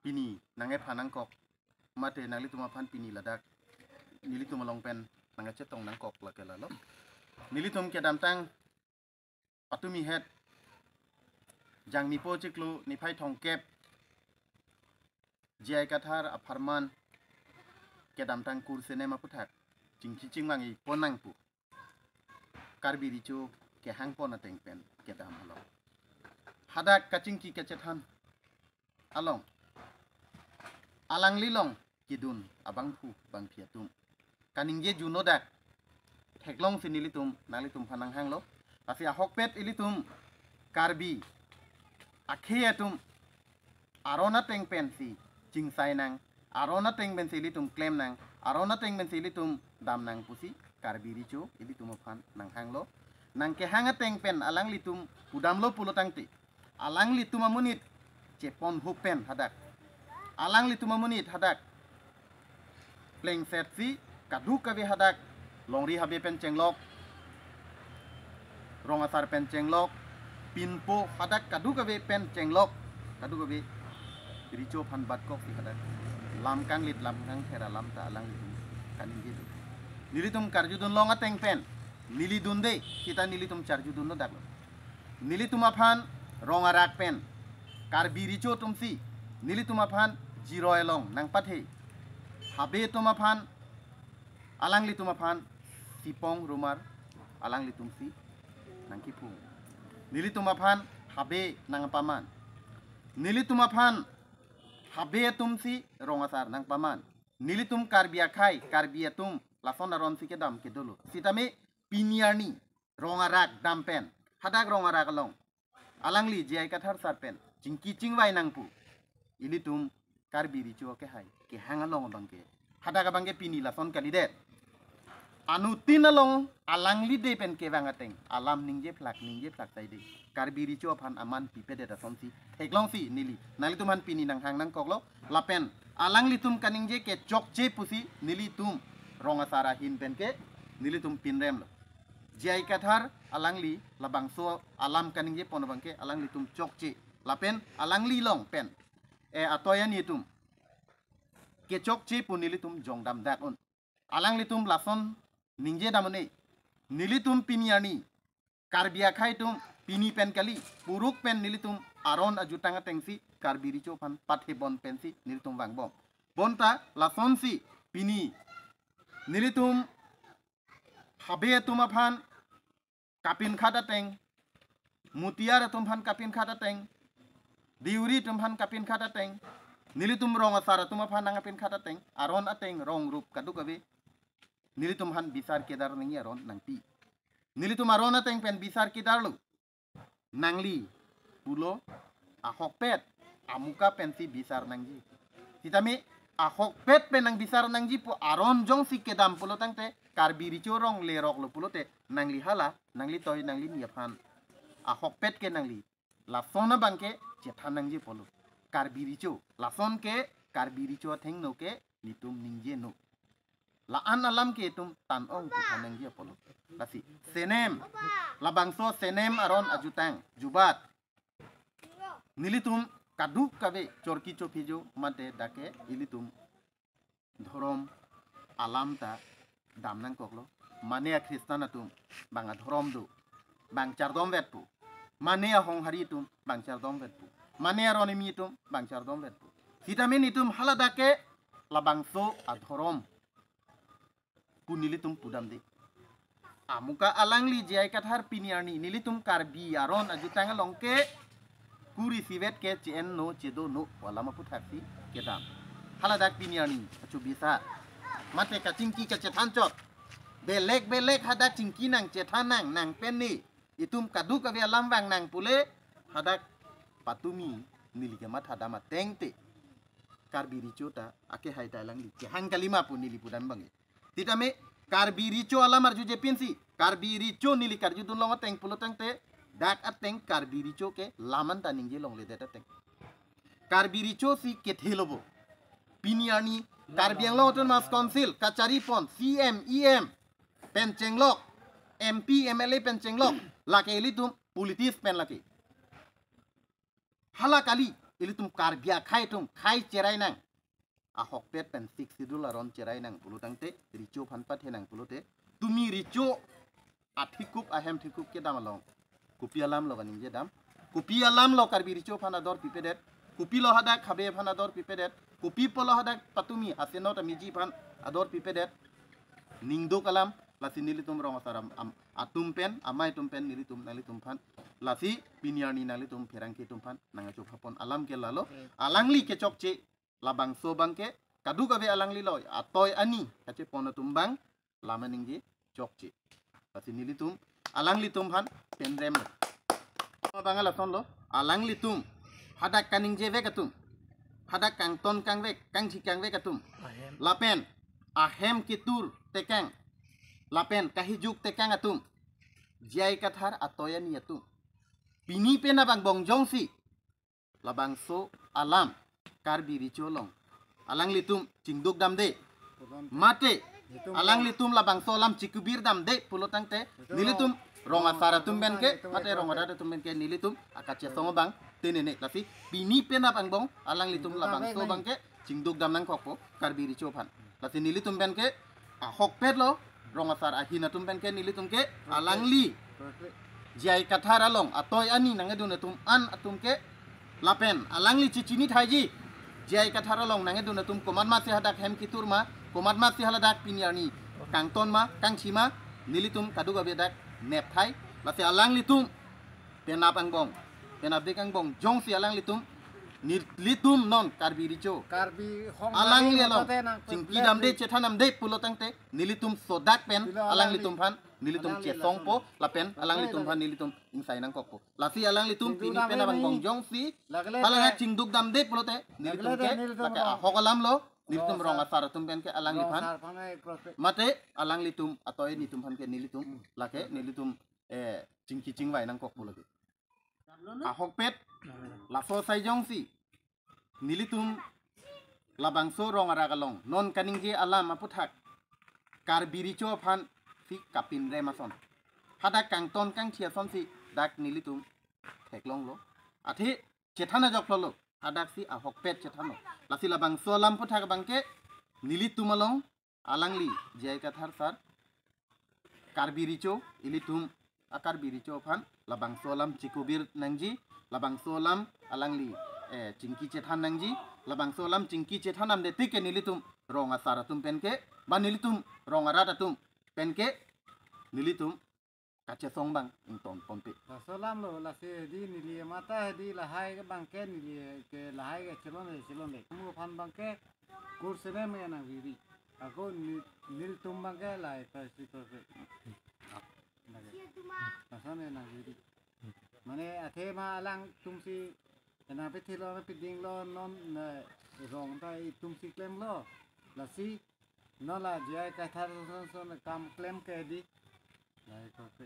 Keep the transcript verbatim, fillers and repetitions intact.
pini nangkephan nangkok, mate nanglitum aphan pini ladak nelitum along pen nangkachetong nangkok lake lalo. Nelitum kedamtang patumi het Jangmipo chiklo niphai thomkep J I Kathar apharman kedamtang kursenem aphuthak chingki chingvang-ipon nang pu Karbi Recho kehangpon ateng pen kedam along, hadak kachingki kachethan along alangli along kedun abangphu bangphi atum kaningje juno dak theklongsi nelitum nanglitum aphan nanghanglo. Lasi ahokpet ilitum Karbi akhei atum aron ateng pensi chingsai nang, aron ateng pensi ilitum klem nang, aron ateng pensi ilitum dam nang pusi Karbi Recho ilitum aphan nanghanglo. Nangkehang ateng pen alanglitum pudamlo pulo tangte, alanglitum amonit chepon hup pen hadak, alanglitum amonit hadak plengsetsi kadokave hadak Longri Habe pen chenglok, Rong Asar pen chenglok, pinpo, hadak kadokave pen chenglok, kadokave Recho aphan batkoksi hadak lam kanglit lam kangthera lam ta alanglitum kaningje do. Nelitum karjudun long ateng pen neli dunde, kita nelitum charjudun lo daklo. Nelitum aphan Rong Arak pen Karbi Recho atumsi nelitum aphan jiroi along nangpathe. Habe atum aphan, alanglitum aphan sipong rumar alanglitumsi nangkiphung. Nelitum aphan habe nangpaman. Nelitum aphan habe atumsi Rong Asar nangpaman. Nelitum Karbi akhei, Karbi atum lason aronsi kedam kedolo. Sitame pini arni Rong Arak dam pen, hadak Rong Arak along alangli J I Kathar sar pen chingki chingvai nang pu ilitum Karbi Recho akehai kehang along abangke, hadak abangke pini lason kalidet. Anuttin along alangli de pen kevang ateng alam ningje phlak ningje phlak saide. Karbi Recho aphan aman pipedet asonsi theklongsi neli nanglitum aphan pini nanghang nangkoklo. Lapen alanglitum kaningje kechokche pusi nelitum Rong Asar ahin penke nelitum pinremlo. J I Kathar alangli labangso alam kaningjepon abangke alanglitum chokche. Lapen alangli along pen, eh, atoi ani atum kechokche pu nelitum jongdam dak un. Alanglitum lason ningje dam un-e. Nelitum pini arni Karbi akhei atum pini pen kali, puruk pen nelitum aron ajutang atengsi Karbi Recho aphan pathebon pensi nelitum vangbom. Bonta lasonsi pini nelitum Habe atum aphan kapinkhat ateng, Mutiar atum aphan kapinkhat ateng, Deuri atum aphan kapinkhat ateng, nelitum Rong Asar atum aphan nangkapinkhat ateng, aron ateng rong rup kadokave nelitum aphan bisar kedar nangji aron nangpi. Nelitum aron ateng pen bisar kedarlo. Nangli pulo ahokpet amuka pensi bisar nangji. Sitame ahokpet pen nangbisar nangji pu aron jongsi kedam pulo tangte Karbi Recho rong leroklo pulote nangli hala, nangli toi, nangli ni aphan ahokpet ke nangli lason abangke chethan nangji pulo. Karbi Recho lason ke Karbi Recho athengno ke nelitum ningje no. La-an alam ke itum tan ong pu than nangji apotlo. Lasi senem, labangso senem aron ajutang jubat nelitum kadokave chorki chophijo mate dak ke ilitum dhorom alam ta dam nangkoklo. Mane a-Christian atum bang adhorom do, bang chardomvet pu. Mane a-Honghari atum bang chardomvet pu. Mane aron kimi atum bang chardomvet pu. Sitame nelitum hala dak ke labangso adhorom pu nelitum pudamde. Amuka alangli J I Kathar pini arni nelitum Karbi aron ajutang along ke kuri sivet ke che-en no, chedo no pu alam aphuthaksi kedam. Hala dak pini arni achu bisa mate kachingki kachethan chot. Belek belek hadak chingki nang chethan nang, nang pen ne itum kadokave alam vang nang pule hadak patumi neli kematha dam ateng te Karbi Recho ta akehai ta alangli kehang kalima pu neli pudam bang. Sitame Karbi Recho alam arjuje pinsi, Karbi Recho neli karjudun long ateng pulo tangte dak ateng Karbi Recho ke lam an ta ningje longledet ateng. Karbi Recho si kethe lo bo. Pini arni Karbi Anglong Autonomous Council kacharipon C M, E M pen chenglok, M P, M L A pen chenglok, lake ilitum politics pen lake. Hala kali, ilitum Karbi akhei atum khei cherai nang, ahokpet pen Sixth Schedule aron cherai nang pulo tangte, recho aphan pathe nang pulote, tumi recho athekup ahem thekup kedam along kopi alam lo kaningje dam? Kopi alam lo Karbi recho aphan ador pipedet? Kopilo hadak habe aphan ador pipedet? Kopi pulo hadak patumi asenot amiji aphan ador pipedet? Ningduk alam. Lasi nelitum rong asar am, am, atum pen, amei atum pen nelitum nanglitum aphan, lasi pini arni nanglitum pherangke atum aphan nangkachok hapon alam ke lalo. Alangli kechokche labangso abangke kadokave alangli lo, atoi ani kachepon atum abang lam aningje chokche. Lasi nelitum alanglitum aphan penrem lo. Abang lason lo, alanglitum hadak kaningjevek atum, hadak kangton kangvek, kangthi kangvek atum, ahem, lapen ahem ketur tekang, lapen kahijuk tekang atum, J I Kathar atoi ani atum, pini penap angbong jongsi labangso alam Karbi recho along alanglitum chingduk damde, mate alanglitum labangso alam chikubir damde pulo tangte, nelitum rong asar atum penke mate rong arat atum penke nelitum akachesong abang tenene. Lasi pini penap angbong alanglitum labangso abangke chingduk dam nangkokpo Karbi recho aphan. Lasi nelitum penke ahokpet lo, rong asar ahin atum penke nelitum ke alangli J I Kathar along atoi ani nangkedun atum an atum ke, lapen alangli chechini thaiji, J I Kathar along nangkedun atum komat masi hadak hem ketur ma, komat masi haladak pini arni kangton ma, kangthi ma, nelitum kadokave dak nep thai. Lasi alanglitum penap angbong, penapdik angbong jongsi alanglitum, nelitum non Karbi recho, Karbi hong alangli along chingki damde, chethan damde pulo tangte, nelitum sodak pen alanglitum aphan nelitum chesongpo, lapen alanglitum aphan nelitum ingsai nangkokpo. Lasi alanglitum pini penap angbong jongsi hala chingduk damde pulote, nelitum ke lake ahok alam lo, nelitum rong asar atum penke alangliphan, mate alanglitum atoi ani atum aphan ke nelitum lake nelitum, eh, chingki chingvai nangkokpo lake. Ahokpet laso asai jongsi nelitum labangso rong arat along non kaningje alam aputhak Karbi recho aphansi kapinrem ason, hadak kangton kangthi asonsi dak nelitum theklonglo. Athe chethan ajok lolo, hadaksi ahokpet chethanlo. Lasi labangso alam aputhak abangke nelitum along alangli J I Kathar sir Karbi recho, ilitum a-Karbi recho aphan labangso alam chikubir nangji, labangso alam alangli, eh, chingki chethan nangji, labangso alam chingki chethan damde tik ke nelitum rong asar atum penke, ba nelitum rong arat atum penke nelitum kachesong abang ingtonponpe. Laso alam lo, lasi hedi neli mata hedi lahai abangke neli ke lahai ke chelonle chelonle. Kamu aphan abangke kur sene me nangviri. Ako ni-, nelitum abangke lahai pasi pasi. Lake. Lason nangviri. Mane athema alangtumsi ena pethilo, pidinglo, non, eh, rong ta itumsi klemlo. Lasi non la J I Kathar son son kam klem ke di. Lahai ko ke.